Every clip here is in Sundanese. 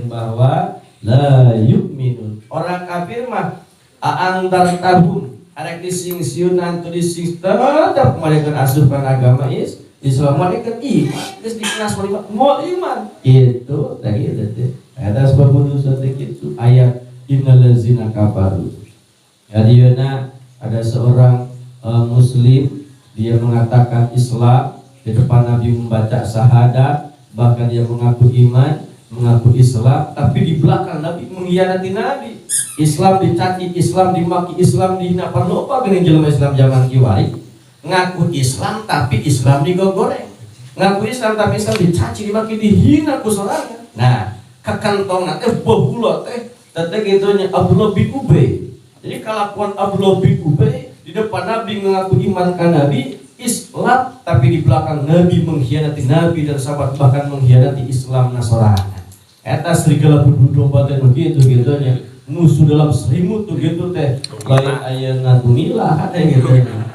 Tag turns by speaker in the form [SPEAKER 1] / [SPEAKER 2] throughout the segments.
[SPEAKER 1] Jelaskeun bahwa la yu'minun. Orang kafir mah a'andzartahum arek disingsiunan teu dising tetep mereka asup kana agama is Islam, mereka iman geus dikenas moal iman gitu. Tah, gitu teh eta sebab dosa teh kitu, ayat innallazina kafaru. Ya, dieuna ada seorang muslim, dia mengatakan Islam di depan Nabi, membaca syahadat, bahkan dia mengaku iman, mengaku Islam, tapi di belakang Nabi mengkhianati Nabi. Islam dicaci, Islam dimaki, Islam dihina. Pan loba geuning jelema Islam zaman kiwari, ngaku Islam tapi Islam digogoreng, ngaku Islam tapi Islam dicaci, dimaki, dihina ku sorangan. Nah, kakantongna teh baheula teh teh kitu nya, Abdullah bin Ubay. Jadi kelakuan Abdullah bin Ubay di depan Nabi mengaku iman ke Nabi, Islam, tapi di belakang Nabi mengkhianati Nabi dan sahabat, bahkan mengkhianati Islam Nasrani. Eta serigala berbulu domba teh begitu gitu nya. Musuh dalam selimut tuh gitu teh. Lain ayeuna tumilah ada gitu nya.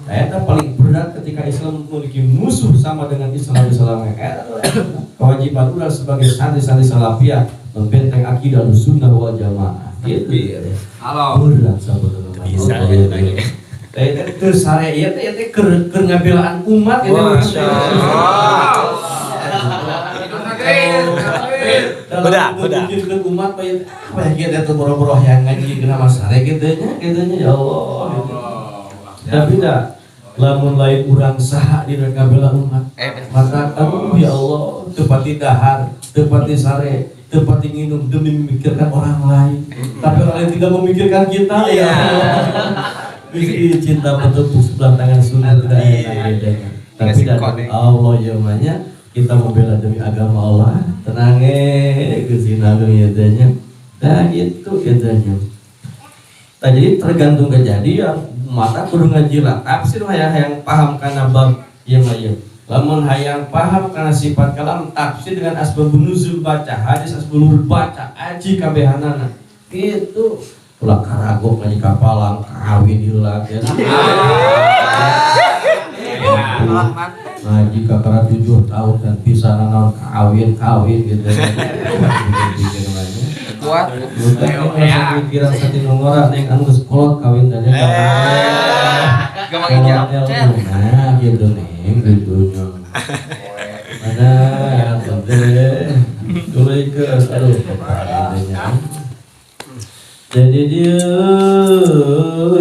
[SPEAKER 1] Nah, eta paling berat ketika Islam memiliki musuh sama dengan Islam Islam. Eta kewajiban urang sebagai santri-santri salafiyah membenteng akidah sunnah wal jamaah. Gitu.
[SPEAKER 2] Halo.
[SPEAKER 1] Berat sebetulnya.
[SPEAKER 3] Bisa ya lagi.
[SPEAKER 1] Teh teh sare ieu teh teh keur keur ngabelaan umat ieu teh.
[SPEAKER 3] Masya Allah.
[SPEAKER 1] Dalam
[SPEAKER 3] Udah, udah.
[SPEAKER 1] memikirkan umat bae apa ya kieu teh, boro-boro yang ngaji kena masalah kitu nya kitu nya, ya Allah gitu. Tapi dah lamun lain urang saha di ngabela umat? Maka aduh, ya Allah, teu pati dahar, teu pati sare, teu pati nginum demi memikirkan orang lain, tapi orang lain tidak memikirkan kita, ya Allah. Gusti, cinta bertepuk sebelah tangan sunnah tidak enak bedanya. Tapi
[SPEAKER 3] Dikasih
[SPEAKER 1] dari
[SPEAKER 3] kode.
[SPEAKER 1] Allah ya namanya kita membela demi agama Allah. Tenang eh, Gusti Agung ya tanya. Nah, itu katanya. Nah, jadi tergantung kejadian, mata kudu ngaji lah tafsir hayang hayang paham kana bab ieu mah ieu. Lamun hayang paham kana sifat kalam, tafsir dengan asbabun nuzul baca, hadis asbabun nuzul baca, aji kabehanana. Gitu. Ulah karagok ngaji kapalang kawin heula ya. Ngaji kakara 7 tahun dan bisa naon kawin kawin gitu. Pikir namanya.
[SPEAKER 2] Kuat.
[SPEAKER 1] Bukan ini rasa pikiran sati nongora neng anu geus kolot kawin tadi.
[SPEAKER 2] Gampang hijab.
[SPEAKER 1] Kolot ilmu. Nah, gitu neng gitu nya. Mana ya teh. Tuluykeun aduh nya. Jadi dia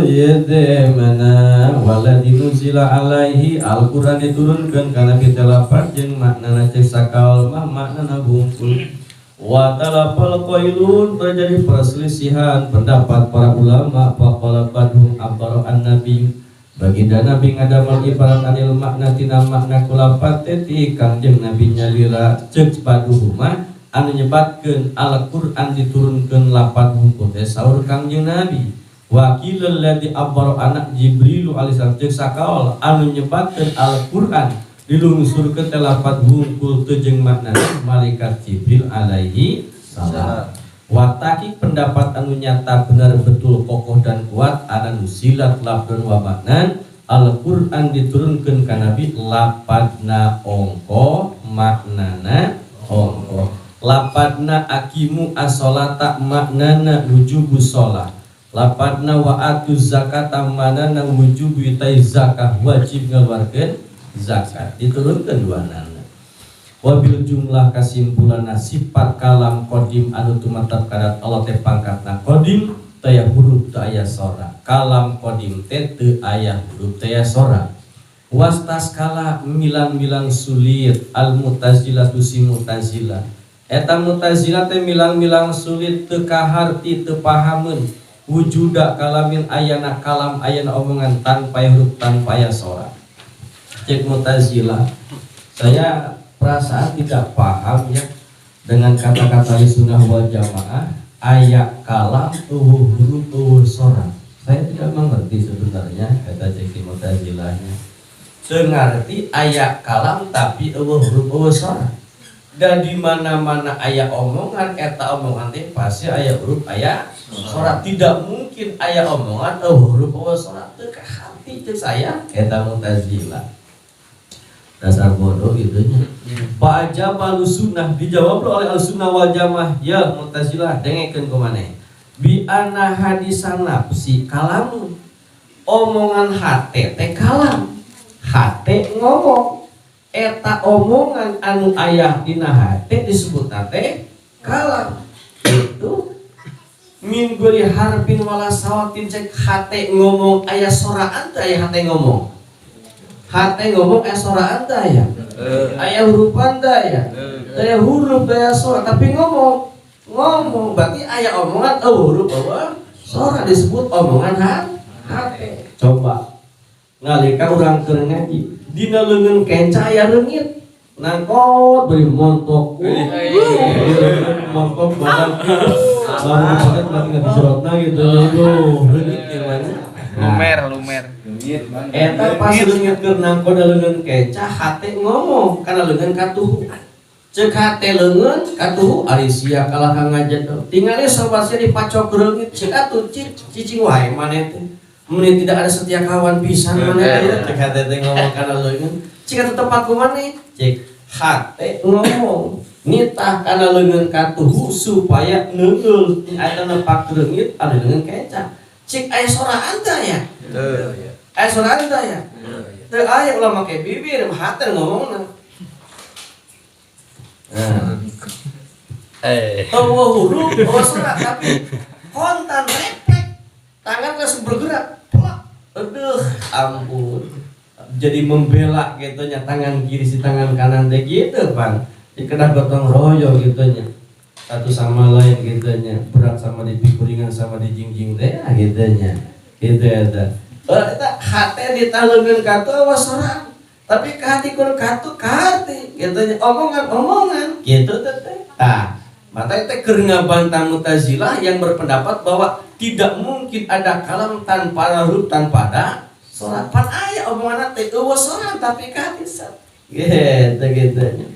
[SPEAKER 1] ya teh mana waladzi nuzila alaihi, Al-Qur'an diturunkeun kana Nabi teh lapad jeung maknana, cek sakaul mah maknana bungkul. Wa talafal qailun, terjadi perselisihan pendapat para ulama. Faqala ba'dhum abbara an-nabi, baginda Nabi ngadamel ibarat anil makna tina makna ku lapad teh ti Kangjeng Nabi nyalira. Cek ba'dhum mah anu nyebatkeun Al-Qur'an diturunkeun lapad hungkul teh saur Kangjeng Nabi. Wa qila alladzi abbara anak Jibril alaihi, cek sakaol anu nyebatkeun Al-Qur'an dilungsurkeun teh lapad hungkul teu jeung maknana malaikat Jibril alaihi salam. Wataki pendapat anu nyata benar betul kokoh dan kuat ada nuzilat lafdon wa maknan, Al-Qur'an diturunkeun ka Nabi lapadna ongko, maknana ongko. Lapadna aqimu as-solata maknana wujubus sholat. Lapadna wa atu zakata maknana wujubu itai zakah, wajib ngaluarkeun zakat. Diturunkeun duanana. Wabil jumlah, kesimpulan, sifat kalam kodim anu tumatap kadat Allah teh pangkatna kodim, teu aya huruf, teu aya sora. Kalam kodim teh teu aya huruf, teu aya sora. Wastaskala milang-milang sulit al mutazilah tu si mutazilah. Eta mutazilah teh milang-milang sulit, teu kaharti, teu pahameun wujuda kalamin, ayana kalam, ayana omongan tanpa huruf, tanpa aya sora. Cek mutazilah, saya perasaan tidak paham ya dengan kata-kata sunnah wal jamaah aya kalam euweuh huruf, euweuh sora. Saya tidak mengerti sebenarnya, kata cek mutazilahnya. Teu ngarti aya kalam tapi euweuh huruf, euweuh sora. Dan di mana-mana aya omongan, eta omongan teh pasti aya huruf, aya sora. Tidak mungkin aya omongan euweuh huruf, euweuh sora. Teu kaharti cek saya, eta mutazilah. Dasar bodoh gitu nya. Fa ajaba sunnah, dijawab oleh al sunnah wal jamaah, ya Mu'tazilah, dengekeun ku maneh. Bi anna hadisan nafsi kalamu, omongan hate teh kalam, hate ngomong, eta omongan anu aya dina hate disebut teh kalam. Itu min ghairi harfin wala sautin. Cek hate ngomong aya soraan teh? Aya hate ngomong, hate ngomong aya soraan teh? Aya aya hurufan teh? Aya aya huruf, aya sora, tapi ngomong ngomong berarti aya omongan, oh, huruf, oh, sora, disebut omongan hate. Coba ngalika urang keur ngaji, dina leungeun kenca aya reungit nangkot bari montok. Montok badan lamun montok berarti nggak disorotna gitu. Aduh, reungit gimana?
[SPEAKER 2] Lumer, lumer.
[SPEAKER 1] Eta pas leungit keur nangkot leungeun kenca, hate ngomong kana leungeun katuhu. Cek hate leungeun katuhu, ari sia kalah ka ngajedog, tingali sobat sia dipacok reungit. Cek atuh cicing wae maneh teh, mun tidak ada setia kawan pisan maneh teh. Cek hate teh ngomong kana leungeun, cik atuh tepat ku maneh. Cek hate ngomong nitah kana leungeun katuhu supaya neungeul eta nepak reungit anu leungeun kenca. Cik aya soraan teh? Aya aya soraan teh? Aya teu? Aya. Ulah make bibir, hate ngomongna. Nah, euweuh huruf, euweuh surat, tapi kontan refleks tangan langsung bergerak, plak. Aduh, ampun, jadi membela gitu nya, tangan kiri si tangan kanan teh gitu, Bang. Dikena gotong royong gitu nya, satu sama lain gitu nya, berat sama dipikul, ringan sama dijingjing teh ya, gitu nya, gitu eta. Eh, eta hate ditaleungeun katu awas sorang, tapi ke hati kudu katu ke hati gitu nya, omongan-omongan gitu teh. Tah, maka itu keur ngabantah Mu'tazilah yang berpendapat bahwa tidak mungkin ada kalam tanpa huruf, tanpa ada suara. Pan aya omongan teh euweuh sorang, tapi ke hati sat. Gitu gitu nya.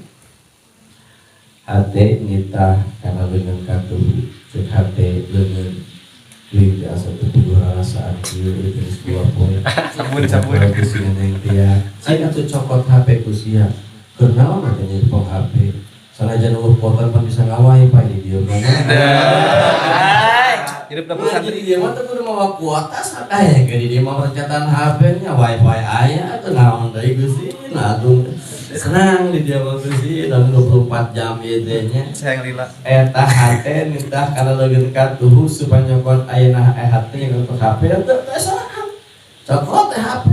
[SPEAKER 1] Hate nitah kana leungeun katuhu, cek hate leungeun kuing teh asa teu puguh rarasaan kieu geus 2 poe.
[SPEAKER 2] Sabun, sabun.
[SPEAKER 1] Geus neng tia. Cik atuh cokot HP ku sia. Keur naon atuh nyepong HP? Sanajan euweuh kuota pan bisa nga-wifi di dieu mah.
[SPEAKER 2] Hidup dapur
[SPEAKER 1] Nah,
[SPEAKER 2] santri.
[SPEAKER 1] jadi dia mah teu kudu mawa kuota sakaya ke di dia mah perencetan HP nya wifi aya atuh, naon deui Gusti. Nah, atuh senang di dia mah Gusti dalam 24 jam ieu teh nya.
[SPEAKER 2] Sayang lila.
[SPEAKER 1] Eta hate nitah kana leungeun katuhu supaya nyokot ayeuna hate nyokot HP teu teu sorangan. Cokot teh HP.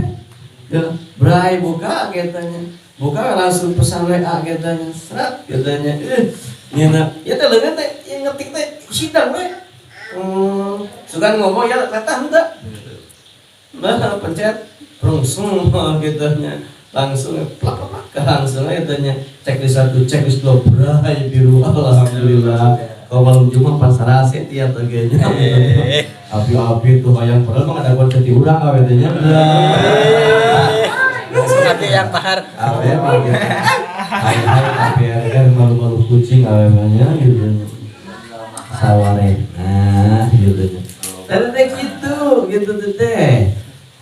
[SPEAKER 1] Ya, bray buka gitu nya. Buka langsung pesan WA gitu nya. Seret gitu nya. Eh, nyeuna ya teh leungeun teh yang ngetik teh sidang we. Sugan ngomong ya kata henteu. Nah, pencet langsung gitu nya. Langsung plak plak langsung gitu nya. Checklist satu, checklist dua, bray biru, alhamdulillah. Kalau malam Jumat pas sarase tiap teh nya. Api-api tuh hayang, padahal mah ada kuat ti urang awe teh nya.
[SPEAKER 3] Hati yang tahar.
[SPEAKER 1] Awe mah gitu. Hai hai APRR malu-malu kucing awe mah nya gitu. Saware. Nah, gitu nya. Tadi teh gitu, gitu teh.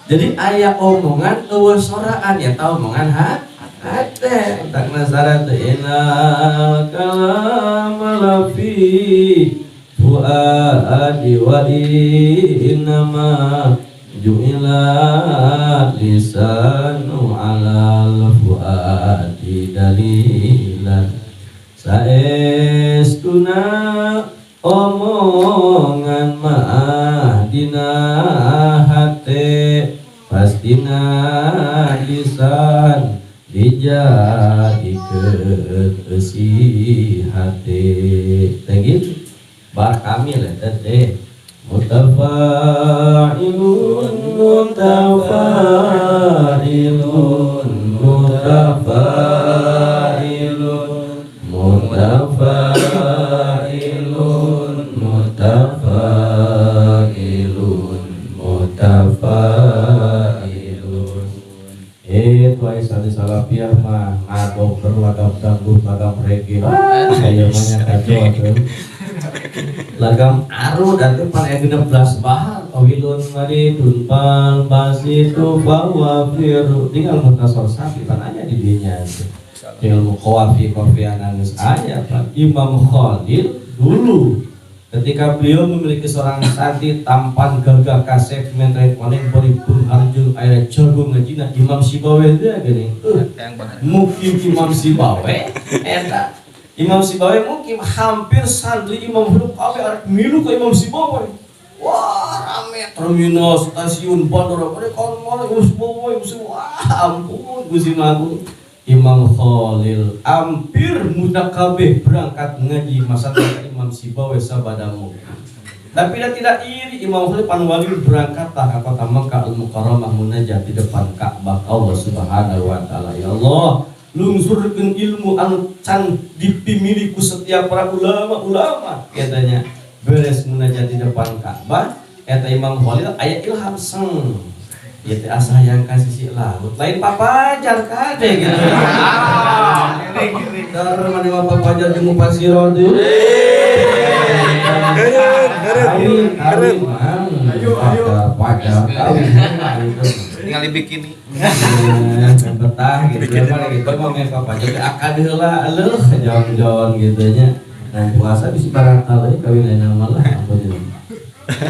[SPEAKER 1] Jadi aya omongan euweuh soraan ya, tau omongan ha? Hate. Tak nasara teh innal kalama lafi fuadi wa innama ju'ila lisanu alal fuadi dalilan. Saestuna omongan mah dina hate, pastina lisan dijadikeun eusi hate teh gitu. Bar kamil eta teh mutafa'ilun mutafa'ilun mutafa'ilun mutafa'ilun mutafa'ilun mutafa'ilun. Eh, tuh aya santri salafiyah mah ngadog lagam dangdut, lagam reggae. Ah, saya mah nya kacau atuh. Lagam arud atuh pan aya 16 bahar tawilun maridun pal basitu fawafiru tinggal mutasor sapi pan aya di dinya. Ilmu qawafi qafian geus aya pan. Imam Khalil dulu ketika beliau memiliki seorang santri tampan gagah kasep menteri paling beribun arjun air jago ngajina Imam Sibawe dia gini mukim Imam Sibawe eta Imam Sibawe mukim hampir santri Imam Khalil kabeh arek milu ke Imam Sibawe. Wah rame terminal stasiun bandara pada kawan mana Imam Sibawe wah ampun Gusti Agung. Imam Khalil hampir muda kabeh berangkat ngaji masa Imam Sibawe sabadamu. Tapi dia tidak iri. Imam Khalil panwali berangkatlah ke kota Mekah Al-Mukarramah munajat di depan Ka'bah Allah Subhanahu wa taala. Ya Allah, lungsurkeun ilmu anu can dipimili ku setiap para ulama-ulama katanya. Beres munajat di depan Ka'bah, eta Imam Khalil aya ilham seng. Ya teh asa hayang ka sisi laut lain papajar kade gitu. Dar mani mah papajar jeung mupasiro teh. Kawin kawin ayo ayo pacar kawin
[SPEAKER 2] tinggal dibikini.
[SPEAKER 1] Betah gitu mah gitu mah meh papajar teh akad heula aleuh jaon-jaon gitu nya. Nah puasa bisi barakal euy kawin ayeuna mah lah ampun.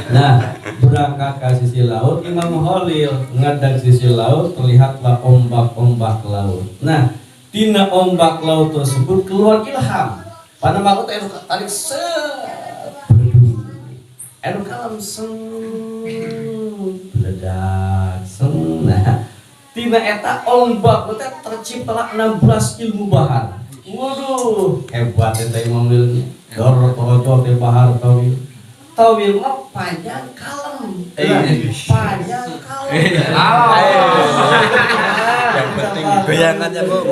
[SPEAKER 1] Nah, berangkat ke sisi laut Imam Khalil ngadag sisi laut terlihatlah ombak-ombak laut. Nah, tina ombak laut tersebut keluar ilham. Pada maksud anu tarik set. Anu kalam seng meledak seng. Nah, tina eta ombak teh terciptalah 16 ilmu bahar. Waduh, hebat eta Imam Khalil. Dor torojo teh bahar tawil. Tawil mah panjang kalem. Panjang kalem.
[SPEAKER 3] Yang penting goyangannya, Bu.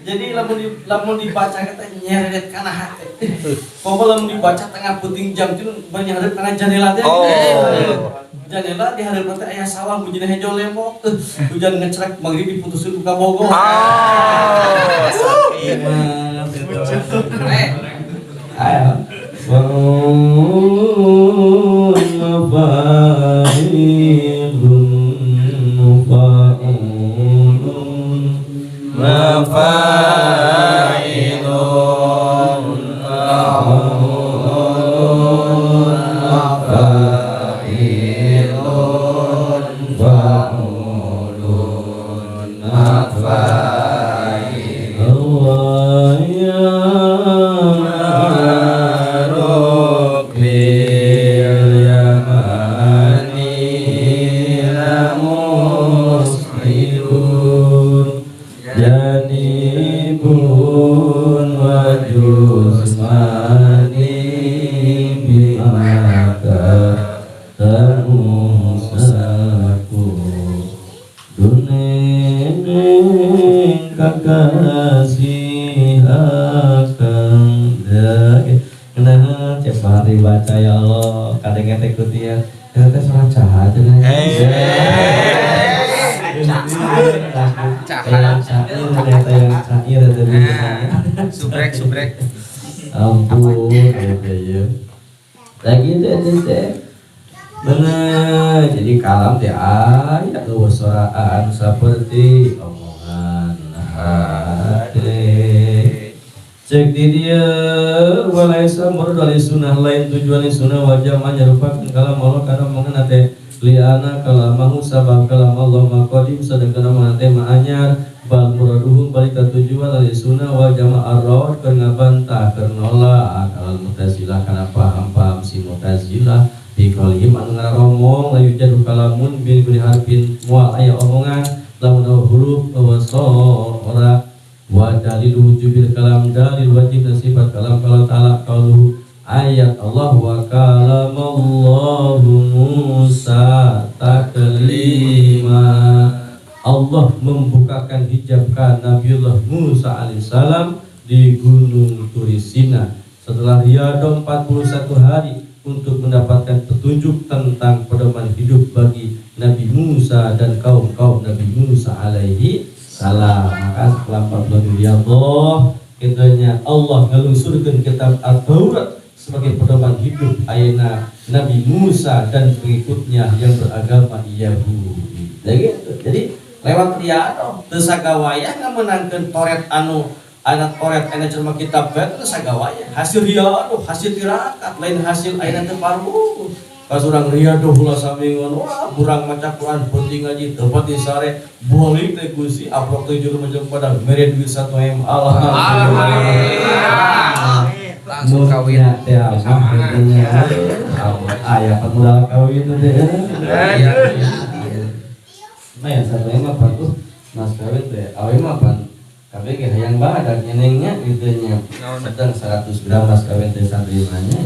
[SPEAKER 1] Jadi lamun dibaca kita nyeret kana hate. Pokoknya lamun dibaca tengah puting jam itu bernyarep kana jendela teh.
[SPEAKER 3] Oh.
[SPEAKER 1] Jendela di hareup teh aya sawah bujina hejo lemok. Hujan ngecrek maghrib diputuskeun ku ka Bogor.
[SPEAKER 3] Oh, sakit.
[SPEAKER 1] Ayo. Wa mafa'ilun mafa'ulun mafa'ilun mafa'ulun mafa'ilun fa'ulun mafa'ilun ya janibun wa jusmani bimaka tamusaku duneng kakasih akang nah cepat dibaca ya Allah kadang teh kutia teh suara caha cenah cair
[SPEAKER 2] subrek subrek
[SPEAKER 1] ampun ya lagi teh bener jadi kalam teh aya eueuh soraan saperti omongan hate cek di dieu walaisa murad sunnah lain tujuan sunnah wajah manyarupakeun kalam Allah kana omongan teh liana kalamahu sabab kalam Allah maqadim sadengkeun omongan teh maanyar bal muraduhum balik ka tujuan ahli sunnah wal jamaah ar-rawat keur ngabantah keur nolak alal mutazilah kana paham-paham si mutazilah bi qaulihim anu ngaromong la yujadu kalamun bil kulli harfin moal aya omongan lamun huruf wa ora wa dalil wujubil kalam dalil wajib sifat kalam kalau ta'ala qauluhu ayat Allah wa kalamallahu Musa taklima. Allah membukakan hijab ke Nabiullah Musa alaihissalam di Gunung Turisina setelah riadah 41 hari untuk mendapatkan petunjuk tentang pedoman hidup bagi Nabi Musa dan kaum-kaum Nabi Musa alaihi salam. Maka setelah 40 riadah, katanya Allah ngelungsurkan kitab At-Taurat sebagai pedoman hidup ayeuna Nabi Musa dan pengikutnya yang beragama Yahudi. Jadi gitu. Jadi lewat riadoh teu sagawayah ngamenangkeun Toret anu anak Toret anu jelema kitab bae teu sagawayah. Hasil riadoh, hasil tirakat, lain hasil ayeuna teu paruh. Pas urang riadoh ulah saminggon, wah kurang maca Quran, penting ngaji, tempat disare, balik teh Gusti, aprok teh jelema jeung pada mere duit 1 M. Alhamdulillah.
[SPEAKER 2] Langsung kawin.
[SPEAKER 1] Teh mah gitunya. Aya modal kawin teh.
[SPEAKER 2] Iya.
[SPEAKER 1] Nah, yang satu mah pan tuh mas kawin teh, awe mah pan kabeh ge hayang badak nyenengnya gitu nya. Sedang 100 gram mas kawin teh santri mah nya.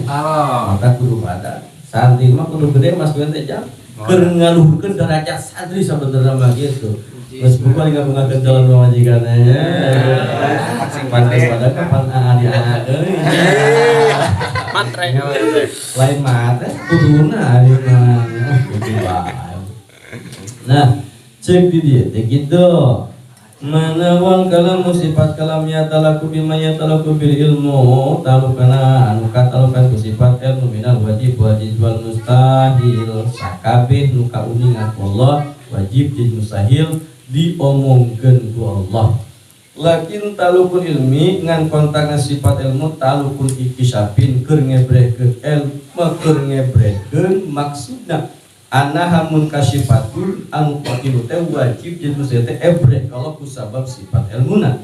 [SPEAKER 1] Maka kudu pada santri mah kudu gede mas kawin teh jam. Keur ngaluhurkeun derajat santri sabenerna mah gitu. Geus buka ngabungakeun calon pamajikanna nya.
[SPEAKER 2] Sing
[SPEAKER 1] Pantes pada kapan aa di aa euy.
[SPEAKER 3] Matre.
[SPEAKER 1] Lain matre kuduna ari mah. Gitu bae. Nah, cek di dieu teh gitu. Mana wal kalamu sifat kalam ya talaku bima ya talaku bil ilmu talukana anu katalukan ku sifat ilmu minal wajib wajib wal mustahil sakabeh nu kauningan Allah wajib jeung mustahil diomongkeun ku Allah. Lakin talukun ilmi ngan kontakna sifat ilmu talukun ikisapin keur ngebrehkeun ilmu keur ngebrehkeun maksudna anaha munkasyifatun anu qatilu teh wajib jeung mustahil teh ebreh kalau kusabab sifat ilmuna.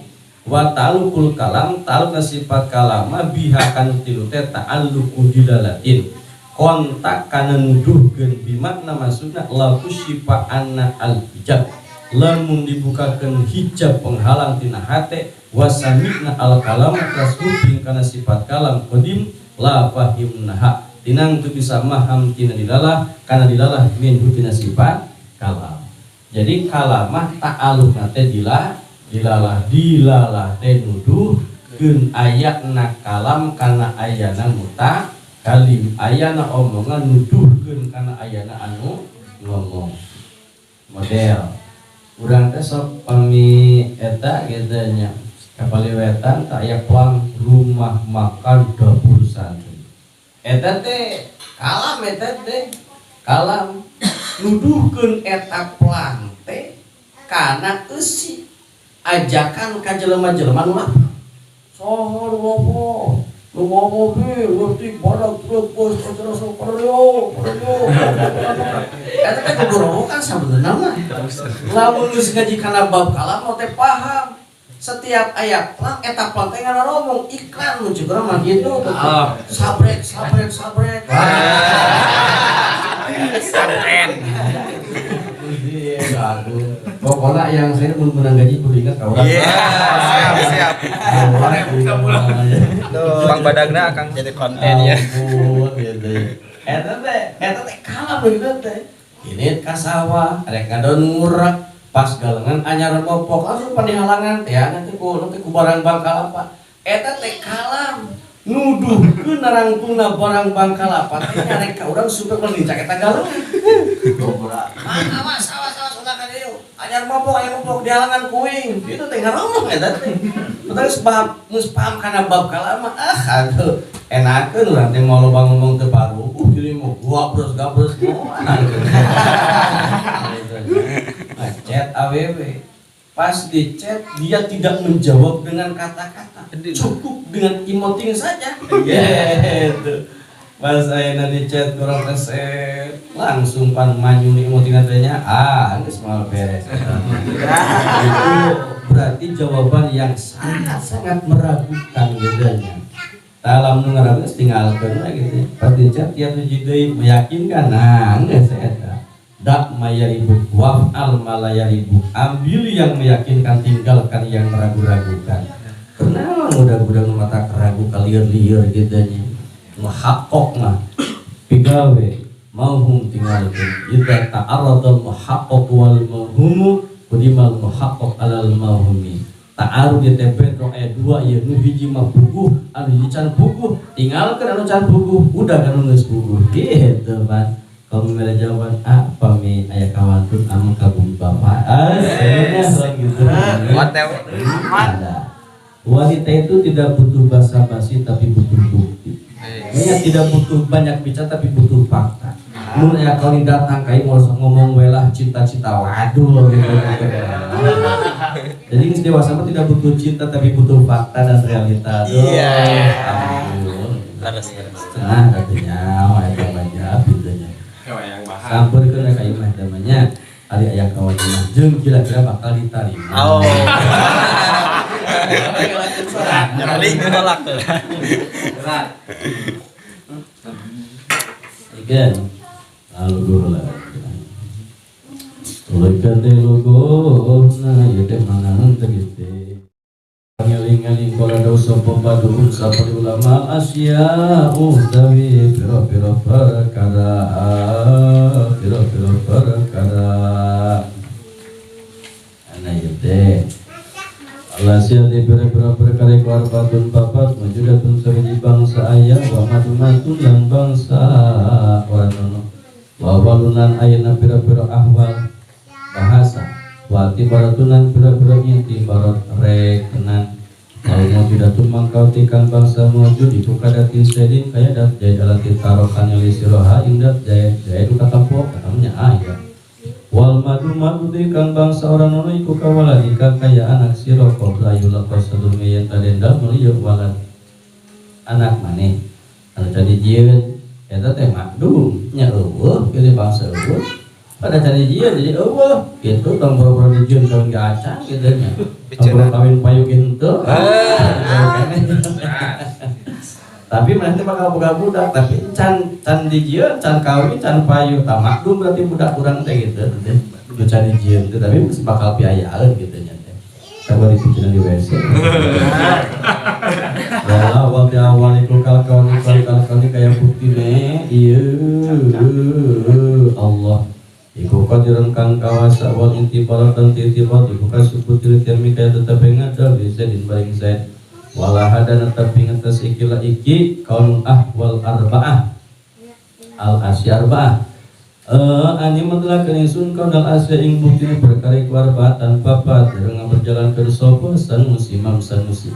[SPEAKER 1] Wa ta'alluqul kalam ta'alluqna sifat kalama biha kanu tilu teh ta'alluqu dilalatin kontak kana nuduhkeun bimakna maksudna la kusyifa anna al hijab lamun dibukakeun hijab penghalang tina hate wasamikna al kalam tas kuping kana sifat kalam qadim la fahimnaha tinang tu bisa maham tina dilalah kana dilalah minhu tina sifat kalam. Jadi kalamah ta'alluqna teh dilalah dilalah teh nuduhkeun ayatna kalam kana ayana mutakalim ayana omongan nuduhkeun kana ayana anu ngomong. Model urang teh sok pami eta kitu nya kapaliwetan tak aya plang rumah makan dapur santri. Eta teh kalam eta teh kalam nuduhkeun eta plang teh kana eusi ajakan ka jelema-jelema nu lapar. Soho nu ngopo? Nu ngopo ge leutik badak truk bos terus paryo paryo. Eta teh gogorowokan sabenerna mah. Lamun geus ngaji kana bab kalam mah teh paham. Setiap aya plang eta plang teh ngaromong iklan mun ceuk urang mah kitu. Sabrek sabrek sabrek.
[SPEAKER 3] Santen.
[SPEAKER 1] Iya, aduh. Pokoknya yang saya mun menang gaji kudu ingat ka urang.
[SPEAKER 3] Iya, siap, siap. Bang badagna Kang
[SPEAKER 2] jadi konten ya.
[SPEAKER 1] Ampun gitu. Eta teh kalam begitu teh. Ini ka sawah, rek ngadon ngurak pas galengan anyar popok langsung panihalangan teh nanti ku barang bangkalapa. Eta teh kalam nuduhkeun narangtungna barang bangkalapa teh nyarek ka urang supaya mun dicak eta galengan. Awas awas awas ulah ka dieu. Anyar mopok dihalangan kuing. Itu teh ngaromong eta teh. Terus paham, geus paham kana bab kalama ah aduh enakeun urang teh moal loba ngomong teu paruh. Jadi mau gua gabres moal. Nah, chat AWW. Pas di chat dia tidak menjawab dengan kata-kata, cukup dengan emoting saja. Gitu. Pas saya di chat kurang reset, langsung pan manyun emoting katanya, ah geus moal beres. Itu berarti jawaban yang sangat-sangat meragukan gitu nya. Dalam nu ngaragukeun tinggalkeun we gitu. Pas di chat dia tujuh deui meyakinkan, nah geus eta. Dak mayaribu waf'al malayaribu, ambil yang meyakinkan, tinggalkan yang meragu-ragukan. Kenapa mudah-mudahan mata keragu kalieur-lieur gitu nya. Muhaqqaq mah pigawe mauhum tinggalkeun. Idza ta'arradal muhaqqaq wal mauhumu qudimal muhaqqaq alal mauhumi. Ta'arud di TP ayat 2 ieu nu hiji mah puguh anu hiji can puguh, tinggalkeun anu can puguh, udah kan geus puguh gitu Pak. Kalau milih jawaban A, pami aya kawantun amun ka bumi bapak. Ah, gitu. Ada. Wanita itu tidak butuh basa-basi tapi butuh bukti. Nya tidak butuh banyak bicara tapi butuh fakta. Mun aya kali datang ka ieu mau ngomong we lah cinta-cinta waduh gitu. Jadi geus dewasa mah tidak butuh cinta tapi butuh fakta dan realita.
[SPEAKER 3] Iya.
[SPEAKER 1] Ampun.
[SPEAKER 3] Harus harus.
[SPEAKER 1] Nah, katanya eta mah gitu nya. Sampeurkeun ka imah teh mah nya. Ari aya kawan imah jeung kira-kira bakal ditarima.
[SPEAKER 3] Oh. Paling ditolak tuh.
[SPEAKER 1] Ikan lalu guru lah. Tuluykeun teh luguhna ieu teh manahan teh gitu. Ngeling-ngeling kala daw sapa padun sapa ulama Asia utawi pira-pira perkara pira-pira perkara. Ana ieu teh Alasia di pira-pira perkara iku arbaatun papat majudatun sawiji bangsa aya wa madumatun lan bangsa ora ono wa walunan ayeuna pira-pira ahwal bahasa wa tibaratunan pira-pira intibarat rekenan kalau majudatun mangkau tikang bangsa mujud iku kadati sedin kaya dat jaya alati tarokan li siroha indat jaya jaya du katampo katamnya aya wal madu madu tikang bangsa orang nono iku kawaladika kaya anak sira qabla yulaqa sadurunge yen tadendal melieu walad anak maneh anu tadi jieun eta teh makdum nya eueuh kieu bangsa eueuh pada tadi jieun jadi eueuh kitu tong boro-boro dijieun kawin ge acan kitu nya tong boro kawin payu henteu. Tapi maneh teh bakal boga budak tapi can can dijieun can kawin can payu tah makdum berarti budak urang teh gitu teh nu can dijieun teh tapi geus bakal piayaeun kitu nya teh sabar dipikeun di WC. Ya awal di awal iku kalkawan kalkawan kaya buktine ieu Allah iku qadirun kang kawasa wal intibaratan titibat iku kasubutil termi kaya tetep ngadal bisa din baring zaid wala hadana tapi ngatas ikilah iki kaum ahwal arba'ah al asya arba'ah ani mutlak ingsun kaum al asya ing bukti perkara iku arba'atan papat dengan berjalan ke sapa Sanusi Imam Sanusi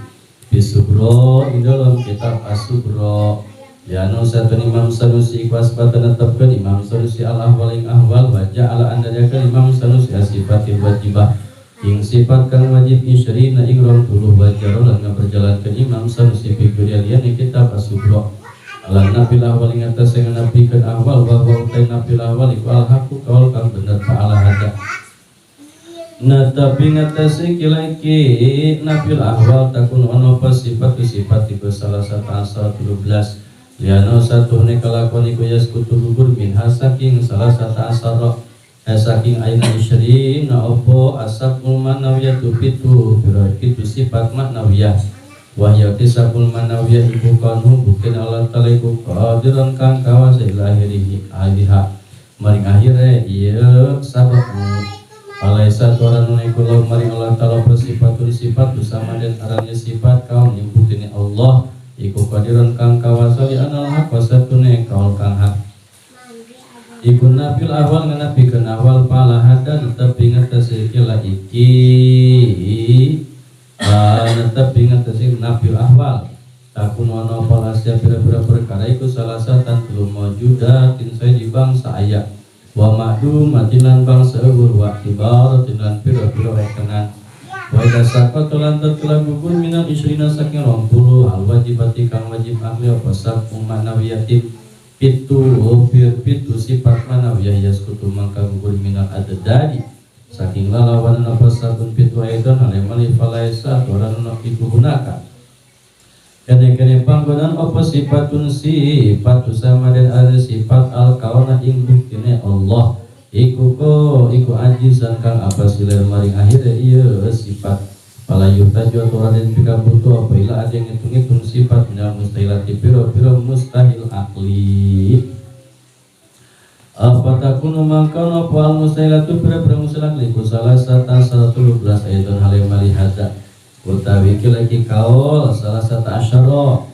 [SPEAKER 1] bisubro ing dalam kitab As-Subro ya nu satun Imam Sanusi iku asbatan tetepkeun Imam Sanusi al ahwal ing ahwal wa ja'ala andadakeun Imam Sanusi asifatil wajibah ing sifat kang wajib isrina ing 20 wajar lan ngaberjalankeun Imam Sanusi fi liyane kitab As-Subro ala nabil ahwal ing atas sing nabikeun ahwal wa huwa utai nabil ahwal iku al haqqu kaul kang bener ta'ala hada. Nah tapi ngatasi kila iki nabil ahwal takun ono apa sifat sifat iku salah satu asal 13 liano satu ne kalakuan iku yaskutu gugur min hasaking salah satu asal saking aina isri na opo asabul manawiyatu pitu pira pitu sifat maknawiyah wahya tisabul manawiyah iku kanhu bukin Allah ta'ala iku qadiran kang kawasa ila akhirihi aliha maring akhire ieu sabab alaisa tuaran iku lahu maring Allah ta'ala sifatun sifat bersama dan arane sifat kaum nyebutine Allah iku qadiran kang kawasa li anal haq wasatune kaul kang hak iku nabil awal ngenabikeun awal palahadan tepi ngatasi kila iki tepi ngatasi nabil ahwal takun wana palasya pira-pira perkara iku salah satan belum mawjudatin saji bangsa aya wa ma'dumatin lan bangsa euweuh wa ibaratin lan pira-pira rekenan wa idza saqata lan telah gugur minal isrina saking 20 al wajibati kang wajib ahli apa sab'u ma'nawiyatin pitu pitu sifat manawiyah yaskutu mangka gugur minal adadadi saking lalawanan apa sabun pitu aidon alemali falaisa aturan iku hunaka kene-kene panggonan apa sifatun sifat sama dan ada sifat al kauna ing buktine Allah iku ko iku ajizan kang apa silir maring akhire ieu sifat fala yuhtaju aturan den pika butuh apa ila ada yang ngitung-ngitung sifat minal mustahilati piro-piro mustahil akli apa takunu mangkana apa al mustahilatu piro-piro mustahil akli ku salah satu 113 ayatun halim malihada utawi lagi kaul salah satu asyara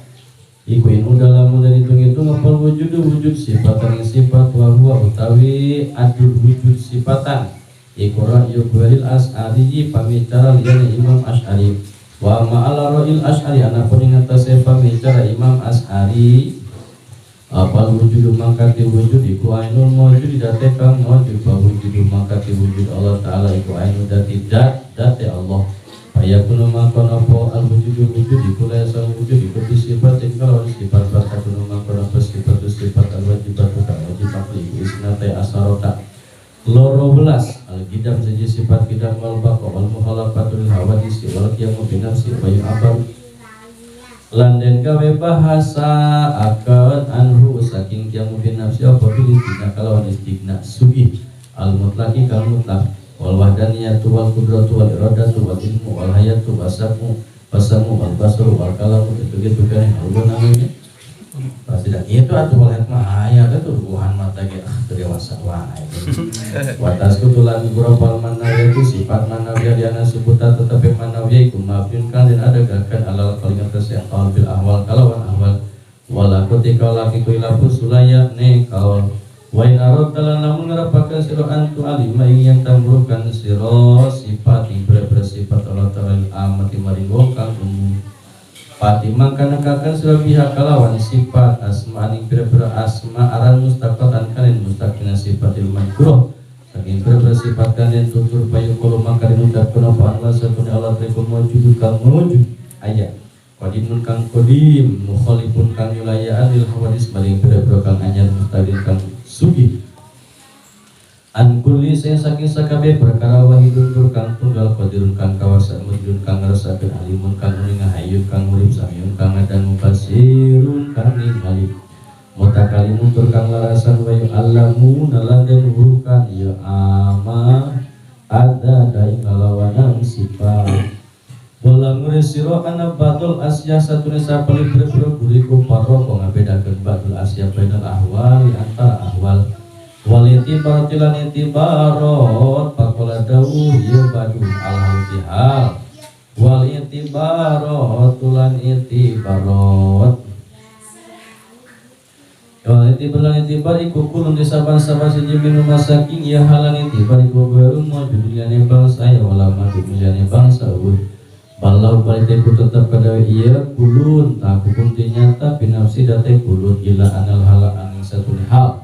[SPEAKER 1] iku inu dalam dan hitung-hitung apa wujud wujud sifatan sifat wa huwa utawi adul wujud sifatan iku ra'yu Ghuwailil As'ari pamicara liyane Imam Asy'ari wa ma'ala ra'il Asy'ari ana pun ing atase pamicara Imam Asy'ari Apal wujud mangka ti wujud iku ainul mawjud date kang mawjud fa wujud mangka ti wujud Allah Ta'ala iku ainul dati dat date Allah. Fayakunu mangkon apa al wujud wujud iku layasal wujud iku sifat kalawan sifat fatakunu mangkon apa sifat sifat al wajibatu kang wajib akli iku isnate asarota loro belas al qidam saja sifat qidam wal baqa wal mukhalafatul hawadisi wal qiyamu bi nafsi wa yu'abar lan den gawe bahasa akan anhu saking qiyamu bi nafsi apa bil istighna kalawan istighna sugih al mutlaqi kal mutlaq wal wahdaniyatu wal qudratu wal iradatu wal ilmu wal hayatu wasamu wasamu wal basaru wal kalamu itu gitu kan Allah namanya pasti dah itu atuh wal hikmah aya teh tuh mata ge ah dewasa wae watasku tulan gurapal manawiyah itu sifat manawiyah diana sebutan tetapi manawiyah iku mabniun kang den adegakeun alal qalingan yang qaul bil ahwal kalawan ahwal wala ketika laki ku ilafu sulaya ne kaul wa in aradta lan lamun ngarepakeun sira antu alima ing yen tamrukan sira sifat ing sifat Allah Ta'ala amati maring wong kang umum Fatimah kana kakan sira biha kalawan sifat asma aning pira-pira asma aran mustaqatan kanin mustaqina sifatil madhkurah saking pira-pira sifat kanin tutur payu kala mangka diucapkeun apa Allah satune Allah iku mawjud kang mawjud aya qadimun kang qadim mukhalifun kang yulayaan lil hawadis maring pira-pira kang anyar mustaqil kang sugih an kulli saking sakabeh perkara wahidun tur kang tunggal qadirun kang kawasa mujudun kang ngrasakaken alimun kang uninga hayyun kang urip samiun kang ngadangu basirun kang ningali mutakalimun tur kang larasan wa yu'allamu lan den wurukan ya ama ada dai ngalawanan sifat wala ngurisira kana batul asya satune sapali pira-pira guriku paroko ngabedakeun batul asya bainal ahwali antara ahwal wal itibar tilan itibarot pakola dawuh ya badu alhal tihal wal itibarot tulan itibarot wal itibar itibar iku kulun disaban-saban siji minum saking ya halan itibar iku baru mawjud liyane bangsa ya wala mawjud liyane bangsa balau balite ku tetep kada iya kulun tak hukum nyata binafsi date kulun ila anal hala aning satune hal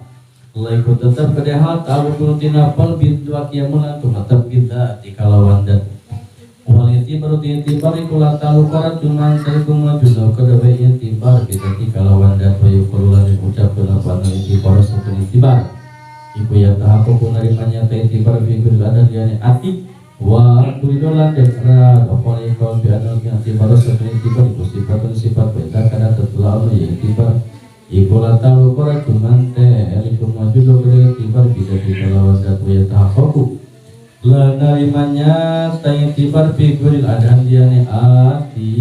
[SPEAKER 1] laiku tetap kada hal tahu kulun tinapal bidwa kiamun antum tetap kita di kalawan dan wal itibar itibar iku la tahu kara cuman sariku maju kada wa itibar kita di kalawan dan wa yuqulu lan ucapkeun apa itibar satune itibar iku ya tahaqqu narima nyata itibar fi kulli adan yani ati wa kuridolan dan erat apa ikon bi anal itibar satune itibar iku sifatun sifat beda kana tetela ya itibar iku la tahu kara cuman teh iku maju kada itibar bisa dikalawan dan wa tahaqqu la narimanya taitibar fi kulil adhan diane ati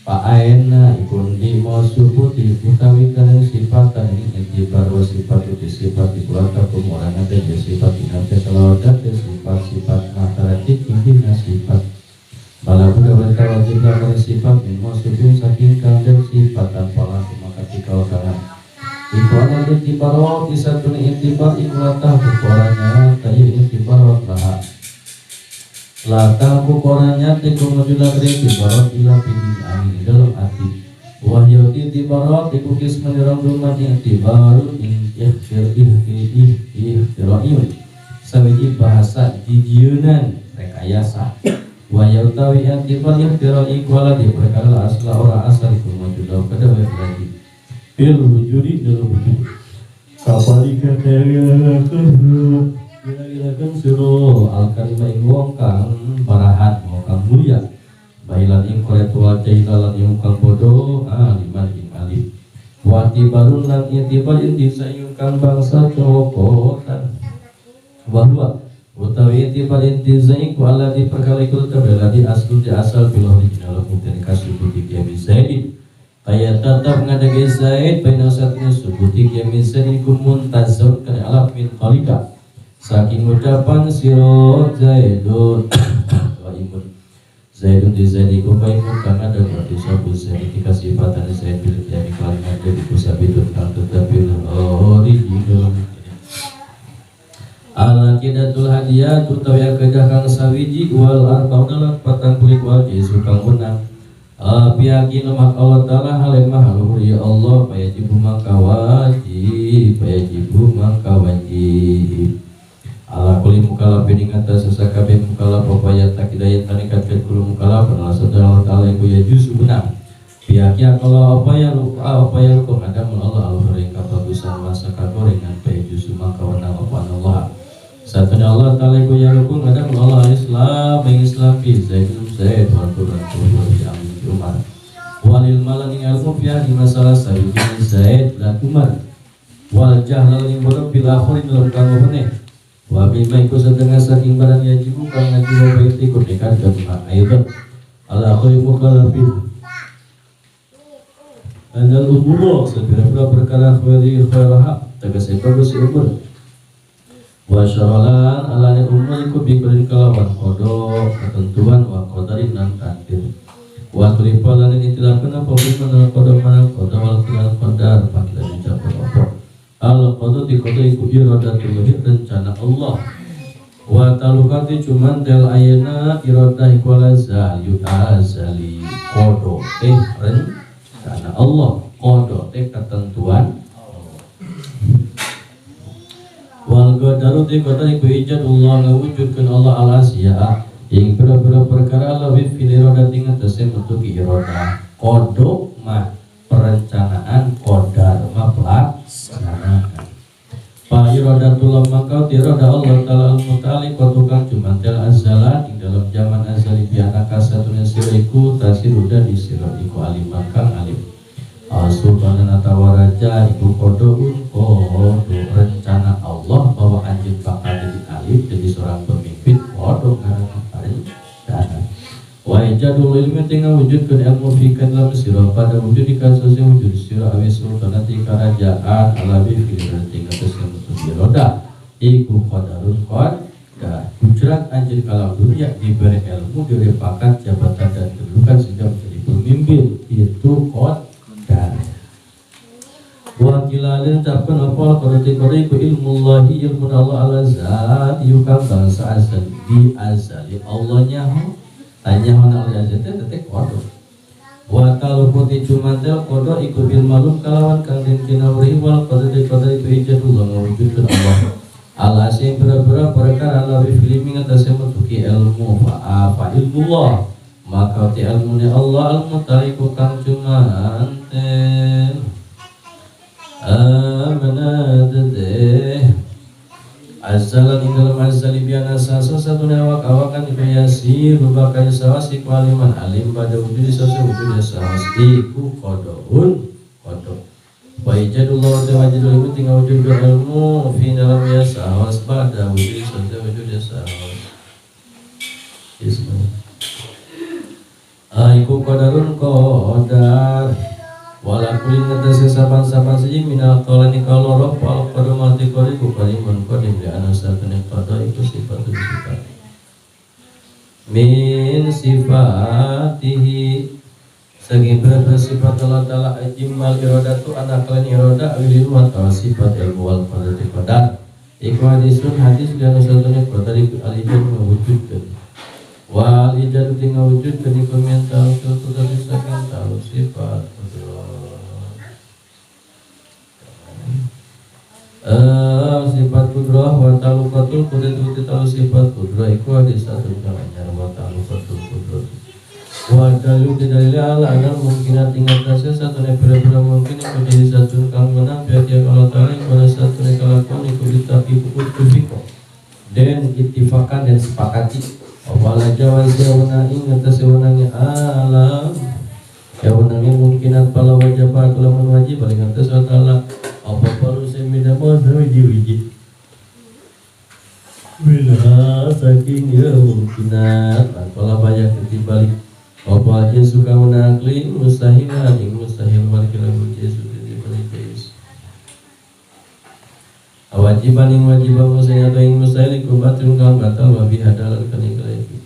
[SPEAKER 1] pa'aina ikun di mausubuti utawi kana sifatan ini itibar wa sifat uti sifat iku lata kumurana teh sifat inate kalawan teh sifat-sifat mataratik intina sifat bala buda berta wajib lakon sifat min mausubin saking kang den sifat tanpa laku maka dikawakalan iku ana itibarot isatun itibar iku latah bukoranya tayi itibarot laha latah bukoranya tiku mujula itibarot ila pidin amin dalam hati wahyu itibarot iku kisman dirangguman itibarun ikhtir ikhtira'iyun sawiji bahasa jijiunan rekayasa wahyu tawi itibar ikhtira'iyun iku ala di perkara asla ora asal iku mujula kada lagi fil wujudi dalam wujud kapalika kalilakan gila-gilakan siro al-karima ing wong kang parahan wong kang mulia bailan ing koretual jahilalan ing kang bodoh aliman ing alim watibarun lan itibar intisa ing kang bangsa cokotan bahwa utawi itibar intisa iku ala di perkara iku tetep di aslu di asal bil original mungkin kasubuti kiami zaidin kaya tetap ngadege Zaid baina satnya subuti kiami Zaid iku muntazir kana alaf min qalika saking ucapan sira Zaidun wa imun Zaidun di Zaid iku kaimun kang ada berarti sabu Zaid ketika sifatan Zaid bil kiami kalimat iku sabitun kang tetep bil original ala kidatul hadiyah utawi kedah kang sawiji wal arbauna lan patang kulit wal jesu kang wenang Pihak lemah Allah Ta'ala hal yang maha luhur ya Allah payajibu maka wajib payajibu maka wajib ala kulli mukallafin ing atas sakabeh mukallaf apa ya takidaya tanikatkeun kullu mukallaf ala sadar Allah Ta'ala iku ya juzu benar pihaknya kalau apa ya lupa apa ya lupa kadang Allah al-luhur ing kabagusan masa kagorengan payajuzu maka wenang apa Allah satunya Allah Ta'ala iku ya lupa kadang Allah Islam ing Islam fi zaidun zaid wa turan Umar walil malan ing ilmu fiha di masalah sayyidina Zaid lan Umar wal jahlal ing bodoh bil akhirin dalam kang meneh wa bima iku setengah saking barang yajibu kang ngaji wa baiti kunekan kedua ayat ala akhiri mukallafin andal umur sepira-pira perkara khairi khairaha tegese bagus umur wa syaralan alane umur iku bikul kelawan qada ketentuan wa qadarin lan takdir wa tulipa lan itilafkan apa mana qada mana qada wal qadar qadar pakila dicampur apa al qada di qada iku iradatul rencana Allah wa talukati cuman del ayeuna iradah iku lazal yutazali qada teh rencana Allah qada teh ketentuan wal qadaru di qada iku ijadullah ngawujudkeun Allah al asya yang pira-pira perkara lebih fil iradah ing atase metu iradah qada mah perencanaan qadar mah pelaksanaan fa iradatul maka iradah Allah Ta'ala al-muta'ali tukang cumantel azala ing dalam zaman azali bianaka satuna sira iku tasiruda di sira iku alim kang alim sultanan atawa raja iku qadaun qada rencana Allah bahwa anjeun bakal jadi alim jadi seorang pemimpin qada ngaranna rencana wa ijadul ilmi tinggal wujudkeun ilmu fi dalam sira pada wujud di kasus wujud sira awi sultanati kerajaan alabi fil tinggal iroda iku qadarun qadar hujrat anjir kalau dunia diberi ilmu diberi pangkat jabatan dan kedudukan sehingga menjadi pemimpin itu qadar wa kilalin ucapkan apa qadati qadari ilmullahi ilmu Allah ala zat yukam bangsa azal di azali Allahnya tanya mana Allah azal teh qadar wa taluputi cumantel qada iku bil malum kalawan kang den kinawri wal qadari qadari iku ijadullah mawujudkeun Allah ala sing pira-pira perkara lawi filmi ngatasé metuki ilmu fa ilmullah maka ti ilmune Allah al mutaliku kang cumantel amanadate azalan ing dalem azali biana sasa satune awak-awakan iku yasir bakal sawasi kualiman alim pada wujud sasa wujud sawas iku qadaun qada wa ijadullah wa wajidul ilmu tinggal wujud ilmu fi dalam ya sawas pada wujud sasa wujud sawas ismu iku qadarun qadar wala kulli ngatasi saban-saban siji minal qalani kaloro wal qadamati qariku qadimun qadim li ana satune qada iku sifatun sifat min sifatihi segi bersifat Allah Ta'ala ajmal iradatu anakalan irada awil ilmu atau sifat ilmu wal qadarati qadar iku hadisun hadis li ana satune qadar iku al-ijad mewujudkan wal ijad tinggal wujudkan iku mental tetapi saking tahu sifat sifat kudrah wa taluqatul qudrati tahu sifat kudrah iku hadis satu kang anyar wa taluqatul qudrah wa dalil dalil ala anal mungkinat ing atase satune pira-pira mungkin iku jadi satu kang menang pihak Allah Ta'ala iku satune kalakon iku ditaki kutufiko den ittifakan dan sepakati wala jawaz ya ing atase wenange alam ya wenange mungkinat pala wajib lamun wajib paling atas wa ta'ala apa perlu saya minta wiji-wiji bila saking ya mungkinat kalau banyak dibalik apa aja suka menakli mustahilan ing mustahil wal kilamu jesu dibalik jesu wajiban ing wajiban mustahil atau ing mustahil iku batil kang batal wa bihadalan kaning kelaiku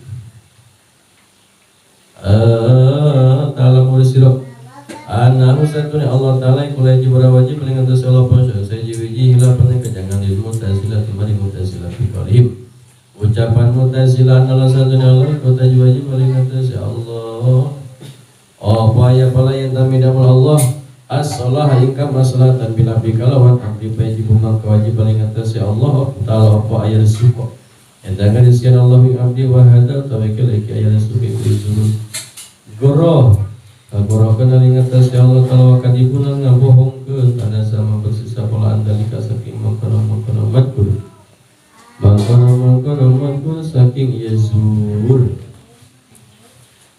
[SPEAKER 1] ta'ala mursirok anahu satune Allah Ta'ala iku lagi wajib paling atas Allah pasha saji wiji hilapan kejangan ilmu Mu'tazilah timari Mu'tazilah fi qalib ucapan Mu'tazilah Allah satune Allah iku wajib paling atas Allah Oh ya pala yang tamidamul Allah as-salah ingkam maslahatan bila bikalawan abdi wajib mangka wajib paling atas ya Allah ta'ala apa ayat suka yang jangan disian Allah ing abdi wa hada tawakil iki ayat suka iku goroh goroh kenal ing atas ya Allah ta'ala wa kadibunan ngabohongkeun tanda sama bersisa pola andalika saking mangkono-mangkono madkur mangkono-mangkono madkur saking yazur.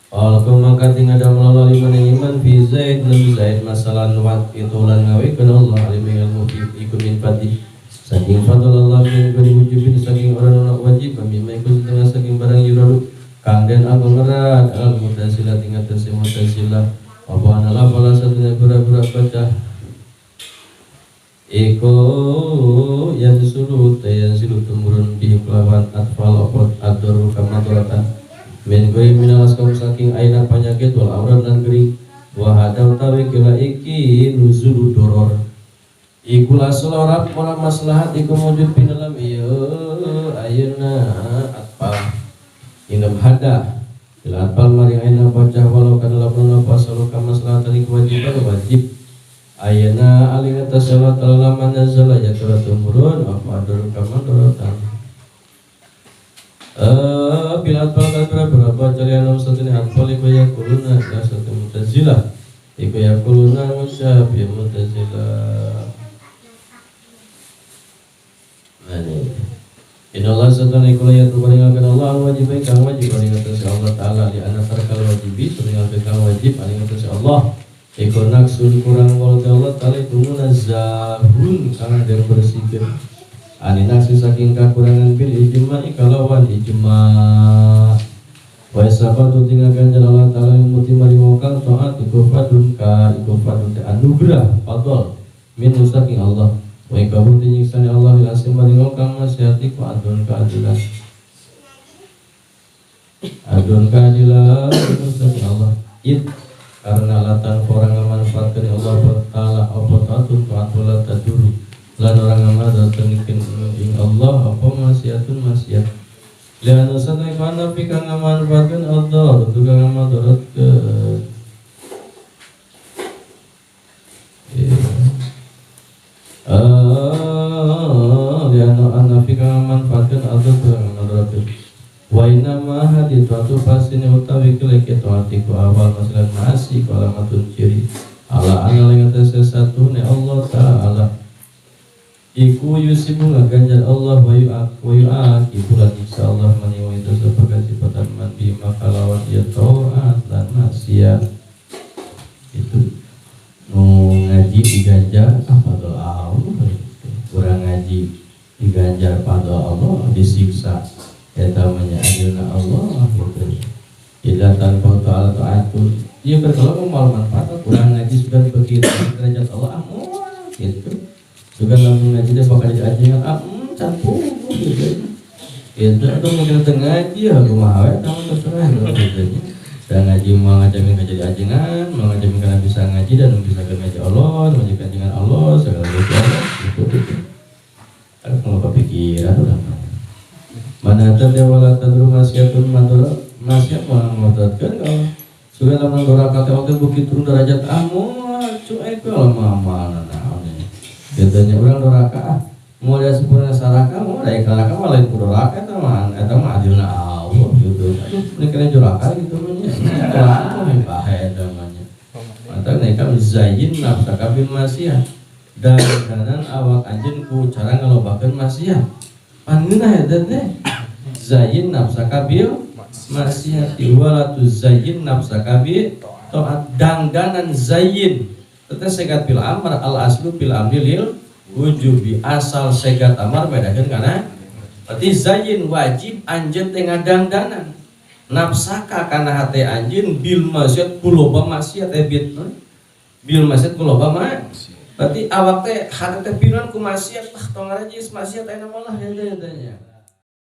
[SPEAKER 1] Alaikum maka tinggal melalui iman iman fi Zaid lam Zaid masalan wat itu lan ngawekeun Allah alim ilmu fi iku min fadli saking fadl Allah min gari wujubin saking orang ana wajib mimma iku setengah saking barang yuralu kang den aku ngerat al mutazilah tinggal tese mutazilah apa analah fala satuna pura-pura baca iku yang suruh yang silu temurun bi kelawan atfal apa adur kamaduratan min goi minalas kaum saking aina penyakit wal aurat lan kering wa hada utawi kila iki nuzulu doror iku lasul ora pola maslahat iku mujud pinalam ieu ayeuna atfal inam hada bila atfal maring aina bocah walau kana lamun apa salu ka maslahatan iku wajiban wajib ayeuna aling atas salat laman nazala jatuh tumurun apa adur kamaduratan bila atfal berapa carian satu ini atfal iku yakuluna ya satu mutazilah iku yakuluna ngucap ya mutazilah. Nah ini inallah satu iku la yatruku Allah wajib kang wajib paling atas Allah ta'ala li anna tarkal wajibi tinggalkeun kang wajib paling atas Allah iku naksun kurang wal Allah ta'ala iku munazzahun kang den bersihkeun ani nafsi saking kakurangan bil ijma kalawan ijma wa sabatu tinggal ganjar Allah ta'ala muti maring kang taat iku fadun ka iku fadun anugerah fadl min saking Allah wa ikabun tinyiksane Allah lil asim maring kang maksiat iku adun keadilan adun keadilan saking Allah it karena latan orang ngamanfaatkeun Allah ta'ala apa taatun taat wala taduru lan orang ngamadatan ing Allah apa maksiatun maksiat lian usana iku nabi kang ngamanfaatkeun Allah tukang ngamadoratkeun lian nabi kang ngamanfaatkeun Allah tukang ngamadoratkeun wa inna ma hadithu pasine utawi keleke taatiku awal masalan masi kalamatun ciri ala ana ing atase satune Allah ta'ala iku yusibu ngaganjar Allah wa yu'aqibu lan insyaallah man itu sebagai sifatan man bima kalawan ya taat lan maksiat itu nu ngaji diganjar fadl Allah kurang ngaji diganjar fadl Allah disiksa eta mah adilna Allah gitu ila tanpa ta'ala ta'atun ieu kalau mau manfaat kurang ngaji sudah begitu derajat Allah gitu juga lamun ngaji deh bakal jadi ajengan campur gitu. Itu atau mungkin teu ngaji ya kumaha we eta mah terserah gitu. Dan ngaji mau ngajamin ka jadi ajengan, mau ngajamin kana bisa ngaji dan bisa ngaji Allah, ngaji ajengan Allah segala gitu Allah gitu gitu. Kan kalau kepikiran udah mana teh wala tadru maksiatun madara maksiat mah ngodatkeun kalau sudah lamun doraka teh oge bukit turun derajat amu cuek kalau mah naon. Katanya orang doraka mau dia sempurna saraka mau dari keraka malah lain doraka eta mah adilna Allah gitu. Aduh ini kena doraka gitu mah nya. Doraka mah bahaya eta mah nya. Mantap nek zayin nafsaka bil maksiat. Dan kanan awak anjeun ku cara ngalobakeun maksiat. Pangeunah eta teh. Zayin nafsaka bil maksiat wala tuzayyin nafsaka bi taat dangdanan zayin. Teteh segat bil amar al aslu bil amri lil wujubi asal segat amar bedakeun kana berarti zayin wajib anjeun teh ngadangdanan nafsaka kana hate anjeun bil maksiat kuloba maksiat ebit bil maksiat kuloba maksiat berarti awak teh hate teh pinuhan ku maksiat ah tong ngarajis maksiat aya mah lah eta nya